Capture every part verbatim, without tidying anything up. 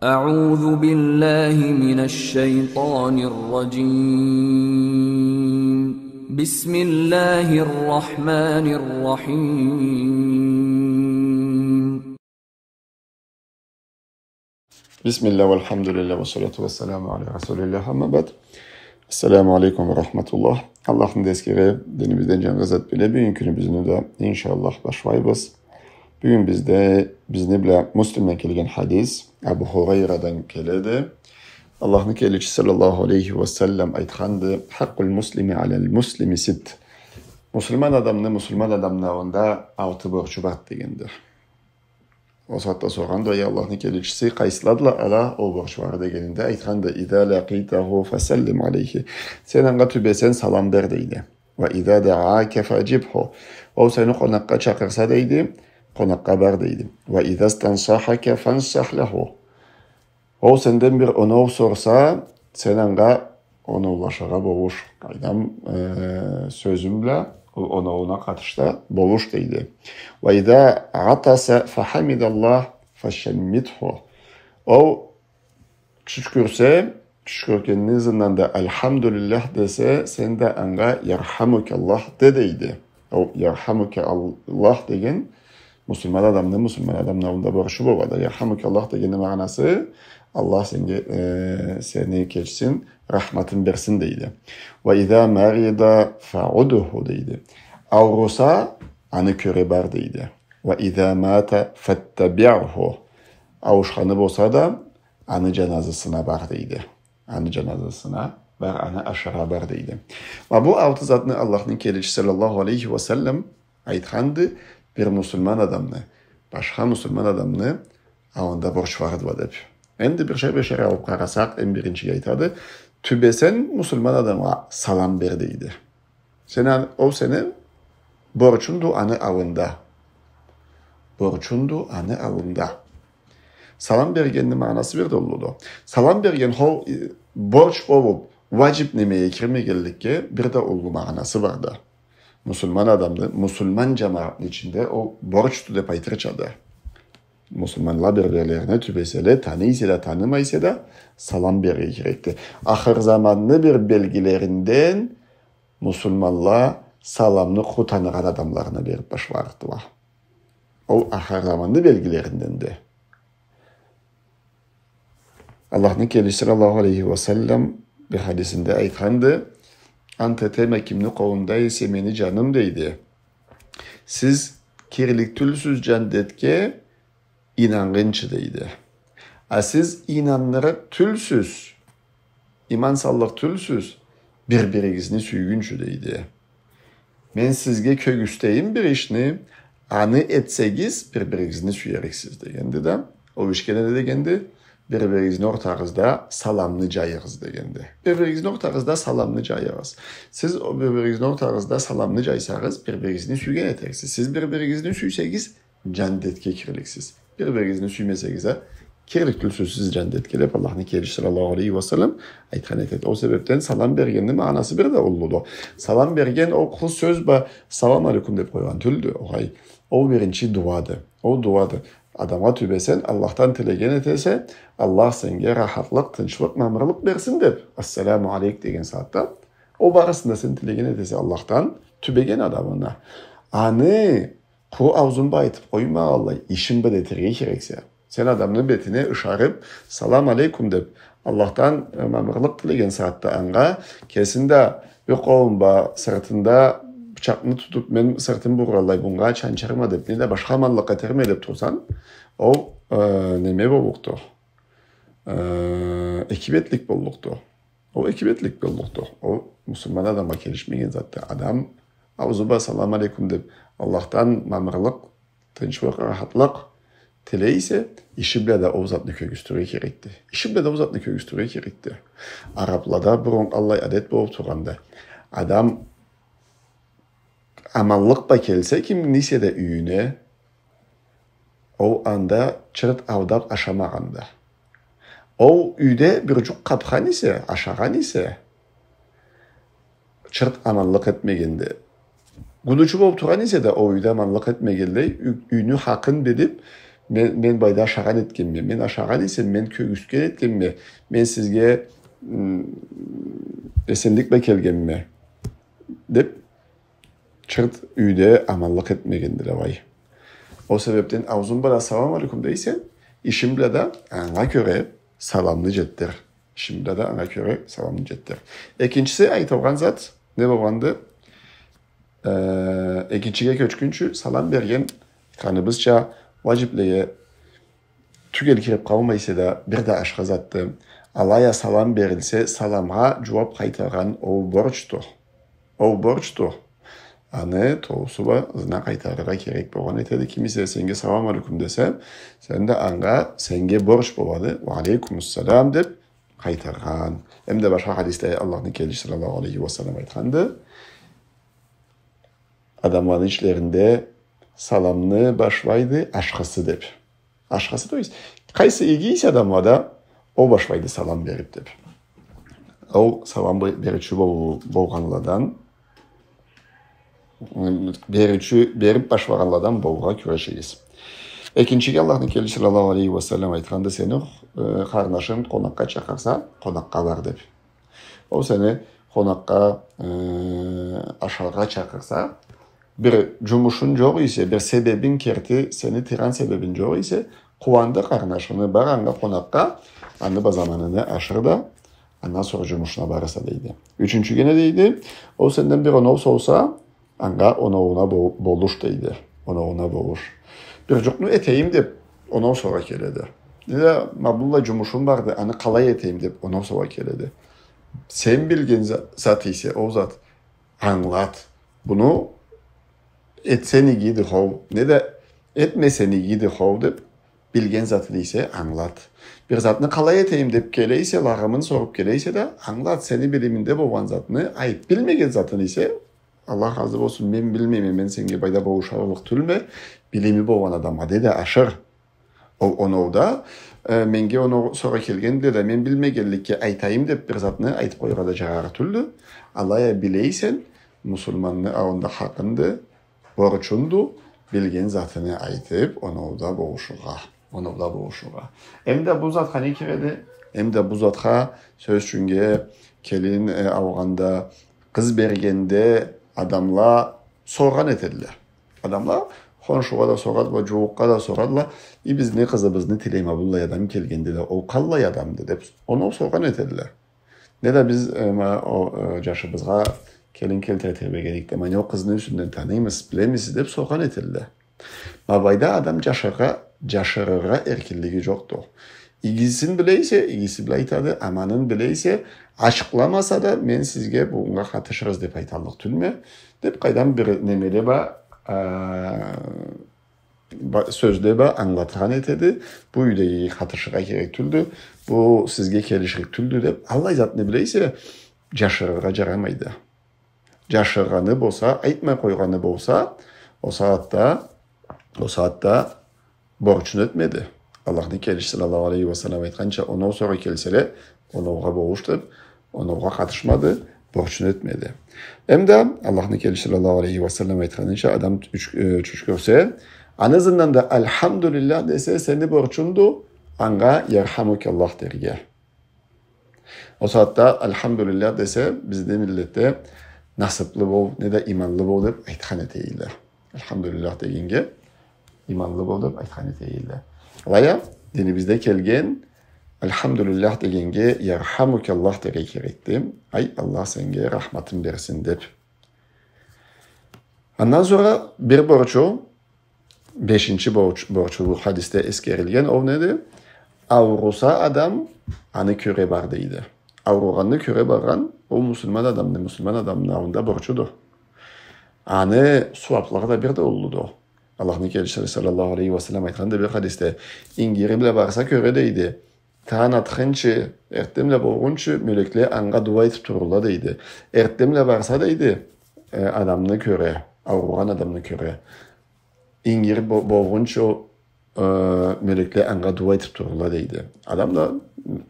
أعوذ بالله من الشيطان الرجيم. بسم الله الرحمن الرحيم. بسم الله والحمد لله والصلاة والسلام على رسول الله، أما بعد. Ассаламу алейкум ва рахматуллах. Аллахны да эсгере, динибизден джангы зат биле, бюгюн кюнюбюзню да, иншаллах, башлайбыз. Бюгюн бизде, бизни бла Муслимден келген хадис, Абу Хурайрадан келеди. Аллахны келечиси саллаллаху алейхи ва саллам айтханды: «حق المسلم على المسلم ست». Муслиман адамны муслиман адамны аллында алты борчу бар дегенди. Ол сагъатда соргъанды: «Эй Аллахны келечиси, къайсыладыла ала ол борчлары?» — дегенинде, айтханды: «إذا لقيته فسلم عليه». Сен анга тюбесенг, салам бер, дейди. «وإذا دعاك فأجبه». Ол сени къонакъгъа чакъырса, дейди, къонакъгъа бар, дейди. «وإذا استنصحك فانصح له». Ол сенден бир оноу сорса, сен анга оноулашыргъа болуш. Къайдам, э, сёзюнг бла ол оноууна къатышда болуш, дейди. «وإذا عطس فحمد الله فشمته». Ол тюшкюрсе, тюшкюргенини ызындан да «Альхамдулиллях» десе, сен да анга «Ярхамукаллах» де, дейди. Ол «Ярхамукаллах» деген муслиман адамны муслиман адамны аллында борчу болады. «Ярхамукаллах» дегенни магъанасы: «Аллах сеннге, э, сени кечсин, рахматын берсин», — дейди. «وإذا مرض فعده», — дейди. Ауруса, аны кёре бар, дейди. «وإذا مات فاتبعه». Ауушханы болса да, аны джаназысына бар, дейди. Аны джаназысына бар, аны ашыргъа бар, дейди. Ма бу алты затны Аллахны келечиси саллаллаху алейхи ва саллам айтханды, бир муслиман адамны башха муслиман адамны аллында борчларыдыла деп. Энди бирча-бирча алып къарасакъ, эм биринчи айтады: «Тюбесенг муслиман адамгъа, салам бер», — дейди. Сен ан-, ол сени борчунду аны аллында. Борчунду аны аллында. Салам бергенни магъанасы бир да уллуду. Салам берген ол, э, борч болуп, ваджиб немеге кирмегенликге бир да уллу магъанасы барды. Муслиман адамны, муслиман джамагъатны ичинде ол борчду деп айтырчады. Муслиманла бир-бирлерине тюбеселе, таныйса да, танымайса да, салам берирге керекди. Ахыр заманны бир белгилеринден муслиманла саламны къуру таныгъан адамларына берип башлардыла. Ол ахыр заманны белгилеринденди. Аллахны келечиси саллаллаху алейхи ва саллам бир хадисинде айтханды: «Ант этеме кимни къолунда эсе мени джаным, — дейди, — сиз кирлик тюлсюз джандетге, ийнаннгынчы», — дейди. «А сиз ийнаннырыкъ тюлсюз, ийман саллыкъ тюлсюз, бир-биригизни сюйгюнчю», — дейди. «Мен сизге кёргюзтейим бир ишни, аны этсегиз, бир-биригизни сюериксиз», — дегенди да. Ол ишге не дегенди? «Бир-биригизни ортагъызда саламны джайыгъыз», — дегенди. «Бир-биригизни ортагъызда саламны джайыгъыз». Сиз ол бир-биригизни ортагъызда саламны джайсагъыз, бир-биригизни сюйген этерсиз. Сиз бир-биригизни сюйсегиз, джандетге кирликсиз. Бир-биригизни сюймесегиз а, кирлик тюлсюз сиз джандетге, деп Аллахны келечиси саллаллаху алейхи ва саллам айтхан этеди. Ол себепден салам бергенни магъанасы бир да уллуду. Салам берген ол къуру сёз бла «салам алейкум» деп къойгъан тюлдю. Огъай, ол биринчи дуады. Ол дуады. Адамгъа тюбесенг, Аллахдан тилеген этесе, Аллах сеннге рахатлыкъ, тынчлыкъ, мамырлыкъ берсин деп, «Ассаламу алейк» деген сагъатда, ол барысын да сен тилеген этесе Аллахдан, тюбеген адамынга. Аны къуру аузунг бла айтып къоймагъанлай, ишинг бла да этерге керексе. Сен адамны бетине ышарып, «Салам алейкум» деп, Аллахдан, э, мамырлыкъ тилеген сагъатда анга, кесинг да бир къолунг бла сыртында бычакъны тутуп, мен сыртым бургъанлай, мынга чанчарма деп, неда башха аманлыкъ этерме деп турсанг, ол, э, неме боллукъду. Э, эки бетлик боллукъду. Ол эки бетлик боллукъду. Ол муслиман адамгъа келишмеген затды. Адам аузу бла «Салам алейкум» деп, Аллахдан мамырлыкъ, тынчлыкъ, рахатлыкъ тилей эсе, иши бла да ол затны кёргюзтюрге керекди. Иши бла да ол затны кёргюзтюрге керекди. Араблада бурун аллай адет болуп тургъанды. Адам аманлыкъ бла келсе кимни эсе да юйюне, ол анда чырт алдап ашамагъанды. Ол юйде бир джукъ къапхан эсе, ашагъан эсе, чырт аманлыкъ этмегенди. Гунучу болуп тургъан эсе да, ол юйде аманлыкъ этмегенлей, ю-, юйню хакъын билип, мен, мен былайда ашагъан этгенме, мен ашагъан эсем, мен кёргюзтген этгенме, мен сизге, м, эсенлик бла келгенме», — деп, чырт юйде аманлыкъ этмегендиле, уай. Ол себепден аузунг бла да «Салам алейкум» дейсе, ишинг бла да анга кёре саламны жетдир. Ишинг бла да анга кёре саламны жетдир. Экинчиси айтылгъан зат не болгъанды? Э, экинчиге кёчгюнчю, салам берген, айтханыбызча, уаджиблеге тюгел кирип къалмай эсе да, бир да ашхы затды. Алай а салам берилсе, саламгъа джууап къайтаргъан ол борчду. Ол борчду. Аны толусу бла ызына къайтарыргъа керек болгъан этеди. Ким эсе сеннге «Салам алейкум» десе, сен да анга, сеннге борч болады, «Ва алейкумуссалам» деп къайтаргъан. Эм да башха хадисде Аллахны келечиси саллаллаху алейхи ва саллам айтханды: «Адамланы ичлеринде саламны башлайды ашхысы», — деп. Ашхысы, то есть, къайсы иги эсе адамлада, ол башлайды салам берип деп. Ол салам бе-, бериучю бол-, болгъанладан, м, бериучю, берип башлагъанладан болургъа кюрешигиз. Экинчиге Аллахны келечиси саллаллаху алейхи ва саллам айтханды: «Сени, э, къарнашынг къонакъгъа чакъырса, къонакъгъа бар», — деп. Ол сени къонакъгъа, э, ашаргъа чакъырса, бир джумушунг джокъ эсе, бир себебинг керти, сени тыйгъан себебинг джокъ эсе, къууанды къарнашынгы, бар анга къонакъгъа, аны бла заманынгы ашыр да, андан сора джумушунга барырса, дейди. Ючюнчюге не дейди? Ол сенден бир оноу сораса, анга оноууна бол-, болуш, дейди. Оноууна болуш. Бир джукъну этейим деп, оноу сора келеди. Неда, ма быллай джумушум барды, аны къалай этейим деп, оноу сора келеди. Сен билген за-, зат эсе, ол зат, англат. Буну этсенг игиди хоу, неда этмесенг игиди хоу деп, билген затынг эсе, англат. Бир затны къалай этейим деп келе эсе, лагъымын соруп келе эсе да, англат, сени билимингде болгъан затны айт. Билмеген затынг эсе, «Аллах разы болсун, мен билмейме, мен сеннге былайда болушаллыкъ тюлме, билими болгъан адамгъа», — де да ашыр. Ол оноуда, э, меннге оноу сора келгенди да, мен билмегенликге айтайым деп бир затны айтып къояргъа да джарар тюлдю. Алай а биле эсенг, муслиманны аллында хакъынды, борчунду, билген затынгы айтып, оноуда болушургъа. Оноуда болушургъа. Эм да бу затха не киреди? Эм да бу затха, сёз ючюннге, келин, э, алгъанда, къыз бергенде адамла соргъан этедиле. Адамла хоншугъа да сорадыла, джууукъгъа да сорадыла: «И, бизни къызыбызны тилейме быллай адам келгенди да, ол къаллай адамды?» — деп, оноу соргъан этедиле. Неда биз, э, ма, о, э, джашыбызгъа келин келтире тебрегенликде, ма, не ол къызны юсюнден таныймысыз, билемисиз деп соргъан этедиле. Ма былайда адам джашыргъа, джашырыргъа эркинлиги джокъду. Игисин биле эсе, игиси бла айтады, аманын биле эсе, ачыкъламаса да, мен сизге бунга къатышырыз деп айталлыкъ тюлме, деп къайдам бир немеле бла, а, ба-, сёзле бла англатхан этеди. Бу юйдегиге къатышыргъа керек тюлдю, бу сизге келиширик тюлдю деп. Аллай затны биле эсе, джашырыргъа джарамайды. Джашыргъаны болса, айтмай къойгъаны болса, ол сагъатда, ол сагъатда борчун этмеди. Аллахны келечиси саллаллаху алейхи ва саллам айтханча, оноу сора келселе, оноугъа болуш деп, оноугъа къатышмады, борчун этмеди. Эм да Аллахны келечиси саллаллаху алейхи ва саллам айтханыча, адам тюш-, э, тюш кёрсе, аны ызындан да «Альхамдулиллях» десе, сени борчунду анга «Ярхамукаллах» дерге. Ол сагъатда «Альхамдулиллях» десе, бизни миллетде «Насыблы бол, неда иманлы бол» деп айтхан этедиле. «Альхамдулиллях» дегеннге «Иманлы бол» деп айтхан этедиле. Алай а динибизде келген «Альхамдулиллях» дегеннге «Ярхамукаллах» дерге керекди. Ай, Аллах сеннге рахматын берсин деп. Андан сора бир борчу, бешинчи борч-, борчу бу хадисде эсгерилген, ол неди? Ауруса адам, аны кёре бар, дейди. Ауругъанны кёре баргъан, ол муслиман адамны, муслиман адамны аллында борчуду. Аны сууаблыгъы да бир да уллуду. Аллахны келечиси саллаллаху алейхи ва саллам айтханды бир хадисде, ингири бла барса кёре, дейди. Танг атхынчы, эртден бла болгъунчу, мёлекле анга дуа этип турурла, дейди. Эртден бла барса, дейди, э, адамны кёре, ауругъан адамны кёре. Ингири бо-, болгъунчу, э, мёлекле анга дуа этип турурла, дейди. Адам да, м,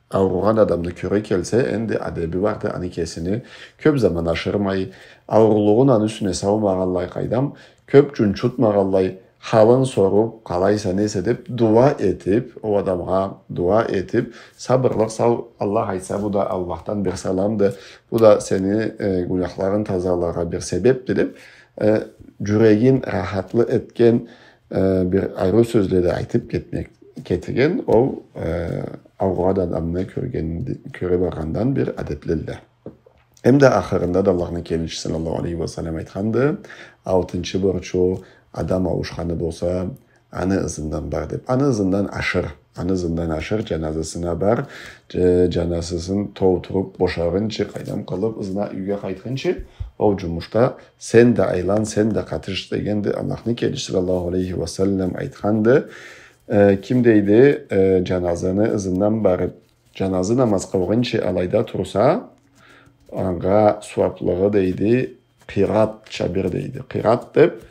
ауругъан адамны кёре келсе, энди адеби барды, аны кесини кёп заман ашырмай, аурулугъун аны юсюне салмагъанлай къайдам, кёп джунчутмагъанлай, халын соруб, къалайса, несе деб, дуа этиб, ол адамгъа дуа этиб, сабырлыкъ сал, Аллах айтса, бу да Аллахдан бир саламды, бу да сени, э, гюнахларынгы тазаларгъа бир себебди деб, э, джюрегин рахатлы этген, э, бир ариу сёзле да айтыб кетмек, кетген, ол, э, ауругъан адамны кёрген, кёре баргъандан бир адетлелле. Эм да ахырында да Аллахны келечиси саллаллаху алейхи ва саллам айтханды, алтынчы борчу, адам ауушханы болса, аны ызындан бар деб. Аны ызындан ашыр, аны ызындан ашыр, джаназысына бар, дж-, джаназысын толтуруб бошагъынчы, къайдам къылыб, ызына юйге къайтхынчы, ол джумушда сен да айлан, сен да къатыш дегенди. Аллахны келечиси саллаллаху алейхи ва саллам айтханды, э, ким дейди, э, джаназыны ызындан барыб, джаназы намаз къылгъынчы алайда турса, анга сууаблыгъы, дейди, къиратча бир, дейди. Къират деб,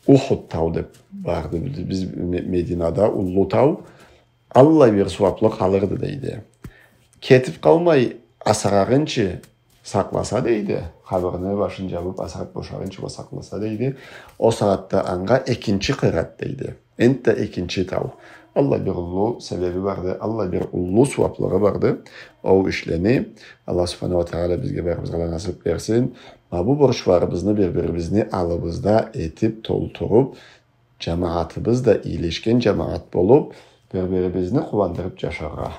Ухуд тау деб барды. Биз, биз Ме-, Мединада уллу тау. Аллай бир сууаблыкъ алырды, дейди. Кетиб къалмай, асырагъынчы сакъласа, дейди. Къабырны башын джабыб, асырыб бошагъынчы уа сакъласа, дейди. Ол сагъатда анга экинчи къират, дейди. Энтда экинчи тау. Аллай бир уллу себеби барды, аллай бир уллу сууаблыгъы барды. Ол ишлени Аллах субханаху ва тагъала бизге барыбызгъа да насыб берсин. Ма бу борчларыбызны бир-бирибизни аллыбызда этиб, толтуруб, джамагъатыбыз да иелешген джамагъат болуб, бир-бирибизни къууандырыб джашаргъа.